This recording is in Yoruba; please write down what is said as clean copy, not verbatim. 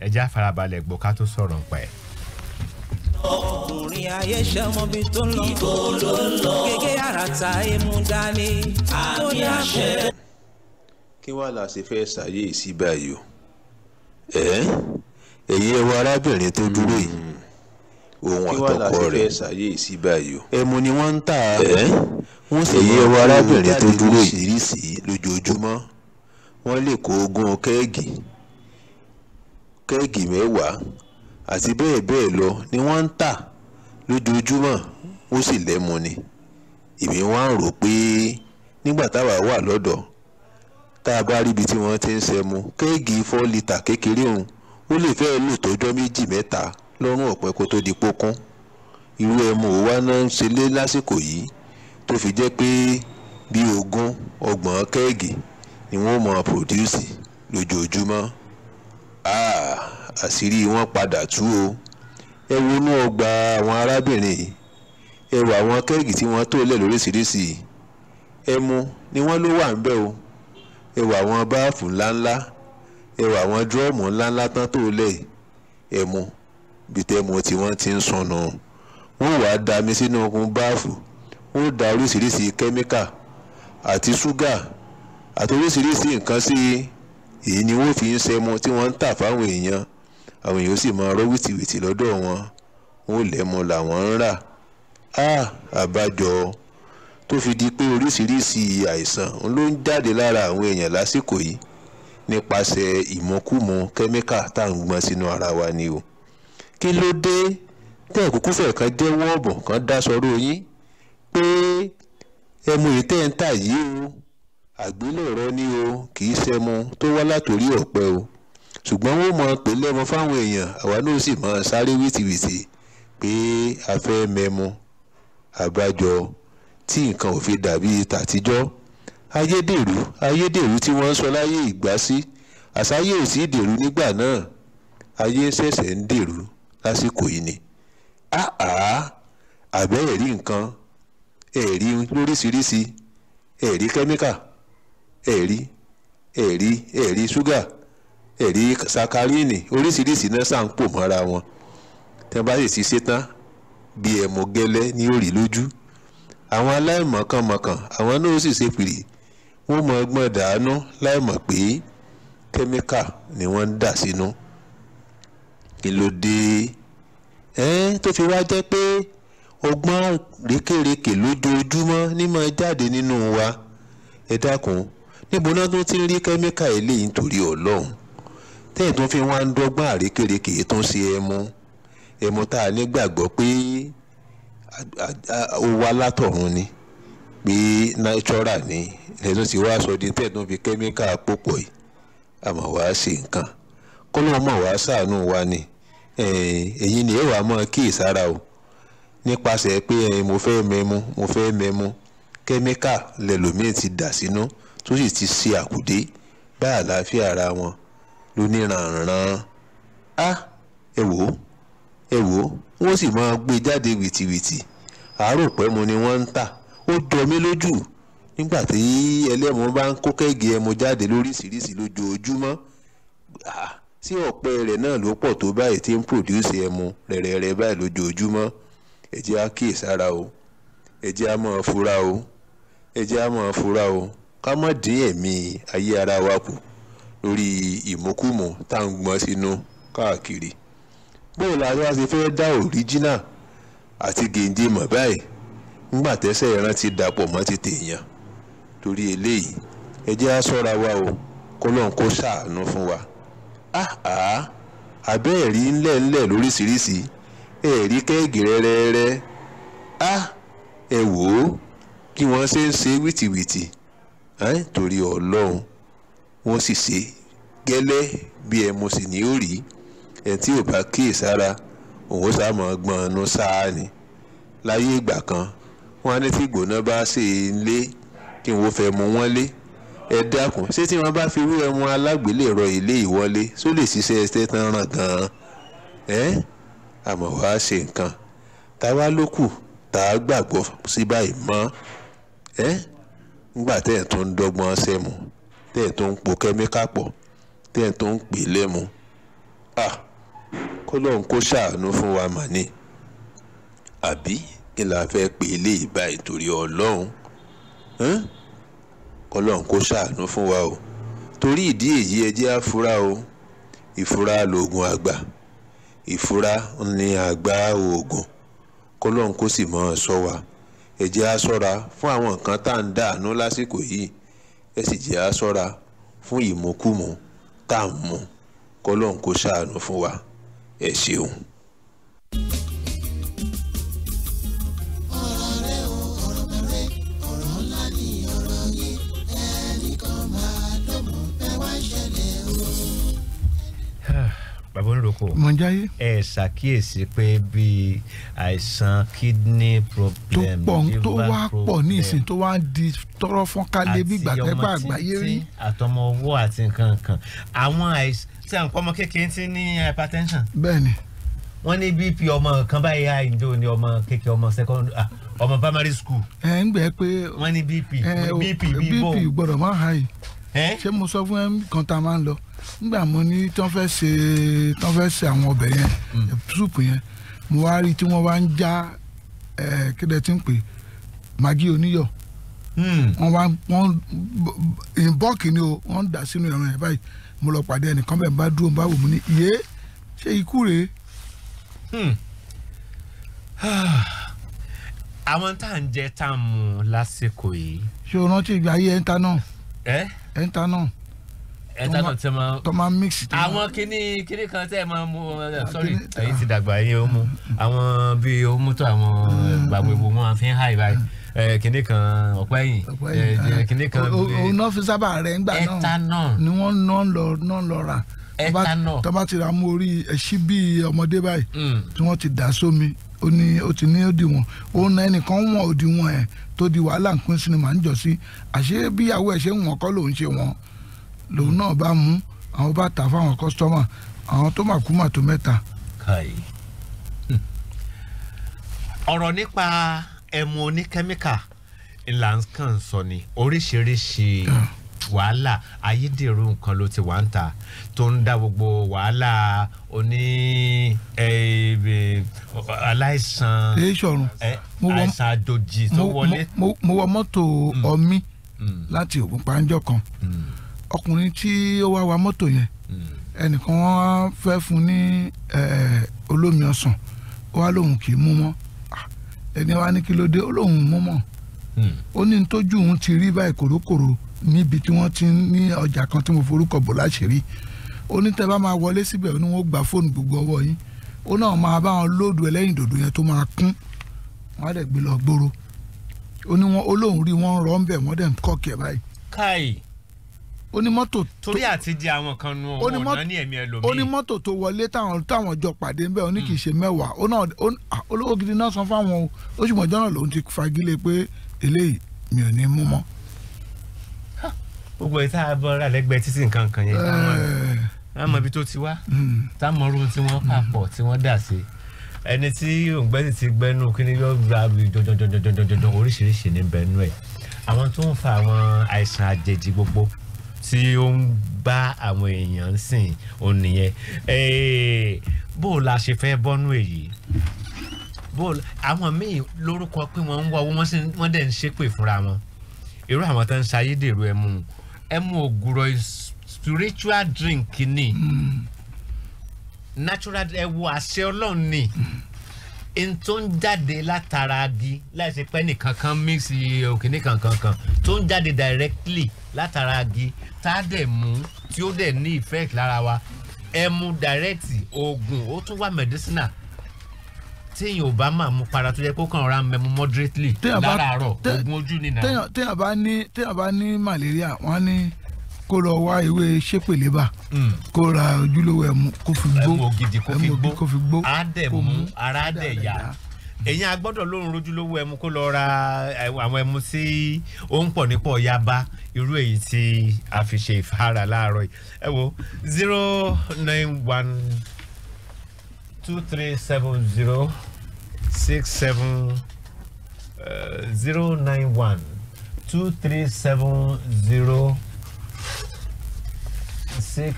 Ẹ já farabalẹ̀ gbọ́ ká tó sọ̀rọ̀ nípa ẹ̀. Ọkùnrin ayé ṣọmọbi tó ń lọ. Ibo ló ń lọ. Gègé ara ta emu dání. Àmì àṣẹ. Kí wàá la ṣe fẹ́ ṣàyè sí báyìí o? Ẹ̀yin ẹ wo arábìnrin tó dúró yìí, òun àtọkọ rẹ̀ ẹmu ni wọ́n ń tà. Wọ́n sì máa ń arábìnrin tó dúró yìí lójoojúmọ́. Wọ́n lè kó 20 kẹ́ẹ̀gì 10 àti bẹ́ẹ̀ bẹ́ẹ̀ lọ ni wọ́n ń tà lójoojúmọ́. Ó sì lẹ́mu ni. Èmi wá ń rò pé nígbà táwa wà lọ́dọ̀, tá a bá ríbi tí wọ́n ti ń ṣẹmu, kẹ́ẹ̀gì 4 litre kékeré òun ó lè fẹ́ẹ́ lò tọ́jọ́ 2-3 lọ́rùn ọ̀pẹ kó tó di pókún. Irú ẹmu wa náà ń ṣe lé lásìkò yìí tó fi jẹ́ pé bí 20-30 kẹ́ẹ̀gì ni wọ́n mọ̀ pòdúsì lójoojúmọ́. Àṣírí wọn padà tú o. Ẹ wo inú ọgbà àwọn arábìnrin yìí, ẹ wo àwọn kẹ́ẹ̀gì tí wọ́n tó lẹ̀ lóríṣiríṣi. Ẹmu ni wọ́n ló wà ń bẹ̀ o. Ẹ wo àwọn báàfù ńláńlá, ẹ wo àwọn dúrọ́ọ̀mù ńláńlá tán tó lẹ̀. Ẹmu bí tẹ́mu tí wọ́n ti ń sọnù. Wọ́n wàá dami sínú okun báàfù, wọ́n da oríṣiríṣi kẹ́míkà àti ṣúgà àti oríṣiríṣi nǹkan sí i. Èyí ni wọ́n fi ń ṣẹmu tí wọ́n ń tà fáwọn èèyàn. Àwọn èèyàn sì máa rọ́ wìtìwìtì lọ́dọ̀ wọn, wọ́n lẹ́mu làwọn ń rà. Àbájọ tó fi di pé oríṣiríṣi àìsàn ló ń jáde lára àwọn èèyàn lásìkò yìí nípasẹ̀ ìmọ̀kùmọ̀ kẹ́míkà tá à ń gbọ́n sínú ara wa ni o. Kí ló dé tẹ́ kúkú fẹ̀ kan jẹ́wọ́ ọ̀bọ̀n kan dá sọ́rọ́ yín pé ẹmu yìí tẹ́ ń tà yìí o, àgbélẹ̀rọ ni o, kì í ṣẹmu tó wá látòrí ọ̀pẹ o. Ṣùgbọ́n wọ́n mọ̀ pé lẹ́mu fáwọn èèyàn, àwa náà sì máa sáré wìtìwìtì pé a fẹ́ mẹ́mu. Àbájọ tí nǹkan ò fi dàbí tàtijọ́. Ayédèrú tí wọ́n ń sọ láyé ìgbà sí, àṣàyè ò sí dèrú nígbà náà. Ayé ṣẹ̀ṣẹ̀ ń dèrú lásìkò yìí ni. Àbẹ́ ẹ̀rí nǹkan, ẹ̀rí lóríṣiríṣi, ẹ̀rí kẹ́míkà, ẹ̀rí ẹ̀rí ẹ̀rí ṣúgà, ẹ̀rí sakaríìnì, oríṣiríṣi náà ṣà ń pò mọ́ra wọn. Tí wọ́n bá sì ti ṣe tán, bí ẹmu gẹ́lẹ́ ní òrì lójú. Àwọn aláìmọ̀kànmọ̀kàn àwọn náà sì ṣe pìrì, wọ́n mọ ọgbọ́n dàánú láìmọ̀ pé kẹ́míkà ni wọ́n ń dà sínú. Kí ló dé tó fi wá jẹ́ pé ọgbọ́n rékèrèkè lójoojúmọ́ ní máa jáde nínú wa? Ẹ dákun, níbo náà tó ti ń rí kẹ́míkà eléyìí nítorí Ọlọ́run tẹ́ẹ̀ tó fi wá ń dọ́gbọ́n àrékèrèkè tó ń ṣe ẹmu? Ẹmu tá a nígbàgbọ́ pé ó wá látọ̀run ni, pé natural ni, ẹ̀sùn tí wàá sọ di tẹ́ẹ̀ tó fi kẹ́míkà pòpọ̀ yìí. Àmọ́ wàá ṣe nǹkan kọ́lọ́ mọ̀ wàá ṣàánú wa ni. Èyí ni ẹ wàá mọ̀ kíyèsára o, nípasẹ̀ pé mo fẹ́ mẹ́mu, kẹ́míkà lẹ́lòmíì ti dà sínú tó sì ti ṣe àkùdé bá àlàáfíà ara wọn lóníranran. Ẹ wò ó, wọ́n sì máa gbé jáde wìtìwìtì. Àárò pẹ́mu ni wọ́n ń tà. Ó jọ mí lójú nígbà tí ẹlẹ́mu bá ń kó kẹ́ẹ̀gì ẹmu jáde lóríṣiríṣi lójoojúmọ́. Sí ọ̀pẹ rẹ̀ náà ló pọ̀ tó báyìí tí ń pòdúsì ẹmu rẹ̀rẹ̀rẹ̀ báyìí lójoojúmọ́. Ẹ jẹ́ á kíyèsára o, ẹ jẹ́ á máa fura o, ẹ jẹ́ á máa fura o, ká má dín ẹ̀mí ayé ara wa kù lórí ìmúkùmù tá à ń gbọ́n sínú káàkiri. Bóò la wá ṣe fẹ́ dá òríjínà àti gèǹje mọ̀ báyìí nígbà tẹ́sẹ̀ ẹran ti dàpọ̀ mọ́ ti tèèyàn? Torí eléyìí ẹ jẹ́ á ṣọ́ra wa o, k'Ọlọ́run kó ṣàánú fún wa. Àbẹ́ ẹ̀rí ńlẹ̀ ńlẹ̀ lóríṣiríṣi, ẹ̀rí kẹ́ẹ̀gì rẹ́rẹ́rẹ́. Ẹ wò ó kí wọ́n ṣe ń ṣe wìtìwìtì torí Ọlọ́run. Wọ́n sì ṣe gẹ́lẹ́ bí ẹmu sì ní ó rí. Ẹ tí ò bá kíyèsára òun sá mọ́ gbọ́n inú sáà ni. Láyé ìgbà kan wọ́n á ní tí gbóná bá ṣe é lé kí wọ́n fẹ́ mú wọn lé. Ẹ dákun, ṣé tí wọ́n bá fi irú ẹmu alágbélẹ̀rọ ilé ìwọlé só lè ṣiṣẹ́ ẹsẹ̀ tán ràn gan-an? Àmọ́ wàá ṣe nǹkan táwa ló kù tá a gbàgbọ́ sí báyìí mọ́. Nígbà tẹ́ ẹ̀ tó ń dọ́gbọ́n sẹ́mu, tẹ́ ẹ̀ tó ń po kẹ́míkà pọ̀, tẹ́ ẹ̀ tó ń pè lẹ́mu. Kọ́lọ́run kó ṣàánú fún wa mà ní. Àbí kí la fẹ́ pè eléyìí báyìí torí Ọlọ́run? Kọ́lọ́run kó ṣàánú fún wa o. Torí ìdí èyí ẹ jẹ́ á fura o. Ìfura lòògùn àgbà, ìfura ni àgbà oògùn. Kọ́lọ́run kó sì máa ṣọ́ wa. Ẹ jẹ́ á ṣọ́ra fún àwọn nǹkan tá à ń dànù lásìkò yìí. Ẹ sì jẹ́ á ṣọ́ra fún ìmukúmu tá à ń mu. Kọ́lọ́run kó ṣàánú fún wa. Ẹ ṣeun. Bàbá oníroko, mọ̀njáyé. Ẹ ṣàkíyèsí pé bí àìsàn kidney problem, tó pọ̀, tó wá pọ̀ ní ìsìn, tó wá ń di tọrọ fọ́nkálẹ̀ bí gbàgbẹ́gbà àgbáyé rí. Àtọmọ ọwọ́ àti nǹkan kan, àwọn àìsàn tí à ń kọ́ ọmọ kékeré ti ní hypertension. Bẹ́ẹ̀ni. Wọ́n ní BP ọmọ kan báyìí àìndó ni ọmọ kékeré, ọmọ secondary, ọmọ primary school. Ẹ ń gbẹ pé. Wọ́n ní BP BP BP gbọ́dọ̀ máa high. Ṣé mo sọ fún ẹ kan tá a máa ń lọ nígbà mo ní tí wọ́n fẹ́ ṣe àwọn ọbẹ̀ yẹn, súùpù yẹn, mo wá rí tí wọ́n wá ń já kéde tí ń pè magi oníyọ̀, wọ́n wá wọ́n in bulk ni o, wọ́n ń dà sínú ẹran yẹn báyìí. Mo lọ pàdé ẹnìkan bẹ́ẹ̀, bá dúró bá wò mí ní yé, ṣé ikú rèé? Àwọn tá à ń jẹ tá à ń mu lásìkò yìí. Ṣé o rántí ìgbà ayé ẹ̀ńtà náà? Ẹ̀ńtà náà ẹ̀ńtà náà tí wọ́n tó máa mix. Àwọn kíní kíní kan tẹ́ ẹ máa mú, sorry, ẹ̀yin ti dàgbà, ẹ̀yin ó mú àwọn bíi ó mú tó àwọn gbàgbé wo wọn fi ń háì báyìí, kíní kan ọ̀pẹ́ yìí, kíní kan. Òun náà fi sábà rẹ̀ ńgbà náà. Ẹ̀ńtà náà ni wọ́n náà lọ rà. Ẹ̀ńtà náà tó bá ti ra mú orí ẹṣí bíi ọmọdé báyìí tí wọ́n ti dà sómi, ó ní ó ti ní òdiwọ̀n, ó na ẹnìkan wọ̀n òdiwọ̀n ẹ̀ tó di wàhálà nǹkan sinimá ń jọ sí. Àṣé bíyàwó ẹ̀ ṣe ń wọ̀n kọ́ lòun ṣe wọ̀n, lòun náà bá mú àwọn bá tà fáwọn kọ́sítọ́mà, àwọn tó mà kú mà tó mẹ́ta. Ọ̀rọ̀ nípa ẹmu oníkẹ́míkà ńlá kan sọ ni oríṣiríṣi wàhálà ayédèrú nǹkan ló ti wà ń ta tó ń dá gbogbo wàhálà oní aláìsàn àìsàn àjòjì tó wọlé. Mo wọ mọ́tò ọmí láti Ògùnpàǹjọ kan, ọkùnrin tí ó wá wa mọ́tò yẹn, ẹnìkan wọ́n fẹ́ fún ní olómi ọsàn, ó wá lóun kì í mú mọ́. Ẹni wá ní kí ló dé, ó lóun mú mọ́. Ó ní tójú òun ti rí báyìí kòrókòrò níbi tí wọ́n ti ní ọjà kan tí mo forúkọ bò láṣìírí. Ó ní tẹ́ bá máa wọlé síbẹ̀, ó ní wọ́n gba fóònù gbogbo ọwọ́ yín, ó náà máa bá wọn lóòdù ẹlẹ́yìn dòdò yẹn tó máa kún, wọ́n á dẹ̀ gbé lọ gbòòrò. Ó ní wọn ó lóun rí wọn rọ́ ń bẹ̀, wọ́n dẹ̀ ń kọ́ọ̀kì ẹ̀ báyìí. Káì. Ó ní mọ́tò. Torí àti jẹ àwọn kan nu ọ̀nà ní ẹ̀mí ẹlòmíì. Ó ní mọ́tò tó wọlé táwọn jọ pàdé ńbẹ̀, ó ní kì í ṣe mẹ́wàá, ó náà olówó gidi náà san fáwọn o, ó sì mọ̀jọ́ náà lòun ti fagilé pé eléyìí mi ò ní mú mọ́. Gbogbo ẹ̀ tá a bọ́ ra lẹ́gbẹ̀ẹ́ títí nǹkan kan yẹn, táwọn mọ ibi tó ti wá, táwọn ọrùn tí wọ́n papọ̀ tí wọ́n dà sí ẹni tí òǹgbẹ́ni ti gbẹ́nu kí ni yóò gba jọjọjọjọjọjọ oríṣiríṣi ní bẹ́ẹ̀nú ẹ̀. Àwọn tó ń fa àwọn àìsàn àjèjì gbogbo tí ó ń bá àwọn èèyàn sìn òun nìyẹn. Bó o la ṣe fẹ́ bọ́nú èyí, bó àwọn míì lórúkọ pé wọ́n ń wá owó, wọ́n dẹ̀ ń ṣépè fúnra wọn. Irú àwọn tó ń ṣayédèrú ẹmu ẹmu ògùrọ̀ spiritual drink ni, natural ẹwu àṣẹ Ọlọ́run ni, n tó ń jáde látara agi láìsí pé nìkan kan mix òkìní kankan kan tó ń jáde directly látara agi tá a dẹ̀ mú tí ó dẹ̀ ní effect lára wa. Ẹmu direct oògùn ó tún wà medicinal téèyàn ò bá máa mú para tó jẹ́ kó kàn ra mẹ́mu moderately láràárọ̀, oògùn ojú ni nà. Téèyàn bá ní malaria, wọ́n ní kó lọ wá ewé ṣépèlébà, kó ra ojúlówó ẹmu kó fi gbó, ẹmu ògidì kó fi gbó, á dẹ̀ mú ara dẹ̀ yá. Èyàn a gbọ́dọ̀ lóhun rójúlówó ẹmu kó lọ ra àwọn ẹmu tí ó ń pọ̀ nípò yaba, irú èyí tí a fi ṣe ìfara láàárọ̀ yìí. Ẹ wo 091 2 3 7 0 6 7 0 9 1 2 3 7 0 6